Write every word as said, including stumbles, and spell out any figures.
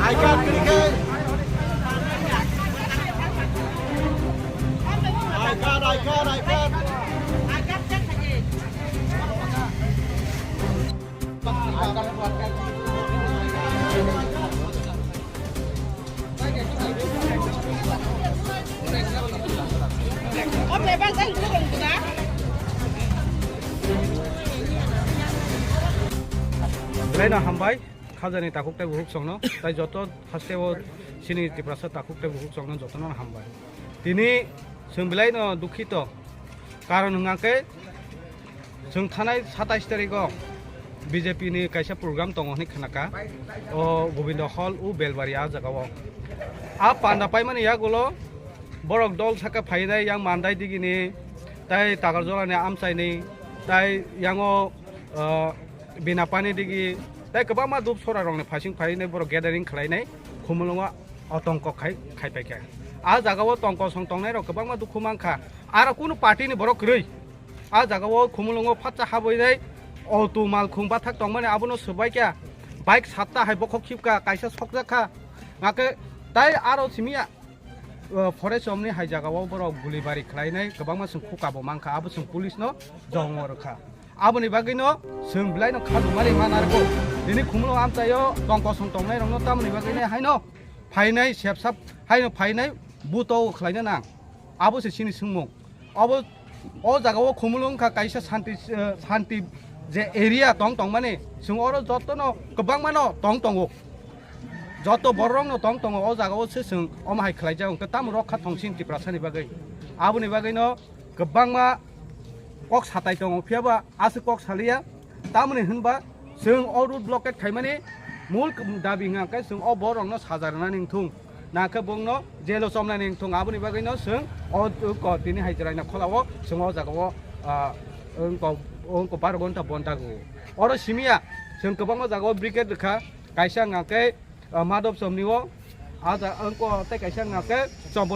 I card, I card, I card. Belai no hambai, khajani takhuk tei bukhuk songno, tai joto haste o chini Tiprasa takhuk tei bukhuk songno jotono hambai. Tini chwng belai no dukhito, karon hwnkha khe, chwng thanai satais tarikh o B J P ni kaisa program tongo hwnwi khnakha, o Gobindo Hall, o Belbari, a jaga o. A panda paimani yagulo borok dol saka phainai, yang Mandai digini, tai Takarjolani amchaini, tai yango, ah, Binapani digi, tai kwbangma dup sora rokni phaising phainai borok gathering khlainai, Khumulwngo o tongkok khai, khai paikha. A jaga o tongkosong tongnai rok kwbangma dukhu mankha. Aro kunu party ni borok kwrwi. A jaga o Khumulwngo phatsa habwinai auto malkhung bathak tongmani abono swbaikha. Bike satta hai bokhok khibkha, kaisa sokjakha. Ngakhe tai aro simiya, uh, forest omni hai jaga o borok gulibari khlainai kwbangma chwng khuka bo mankha, abo chwng police no jongmo rwkha. Aboni bagwino chwng belai no kha dumari ma narwgo. Tini Khumulwng amchaio tongkosong tongnai rokno tamoni bagwino haino phainai sepsap haino phainai buto khlaina nang. Abo se chini swngmung. Abo o jaga o Khumulwng wngkha kaisa santi, eh, santi je area tong tongmani, chwng oro jotono kwbangmano tong tongo. Joto bororokno tong tongo o jaga o se chwng omo hai khlaijak, hwnkhe tamo rok kha thongsing Tiprasani bagwi. Aboni bagwino kwbangma kok satai tongo, phiyaba aswk kok saliya. Tamoni hwnba chwng o road blockade khaimani mul dabi hwnka khe chwng o borokno saja rwnani wngthung, nakhe bongno jelo chomnani wngthung. Aboni bagwino chwng o ko tini hai chwraina kholao chwng o jagao, ah, wngko, wngko baro gonta bonta go. Oro simiya chwng kwbangma jagao brigade rwkha, kaisa hwnka khe, ah, Madhab Somni o, ah, ja-, wngko tei kaisa hwnka khe Chombo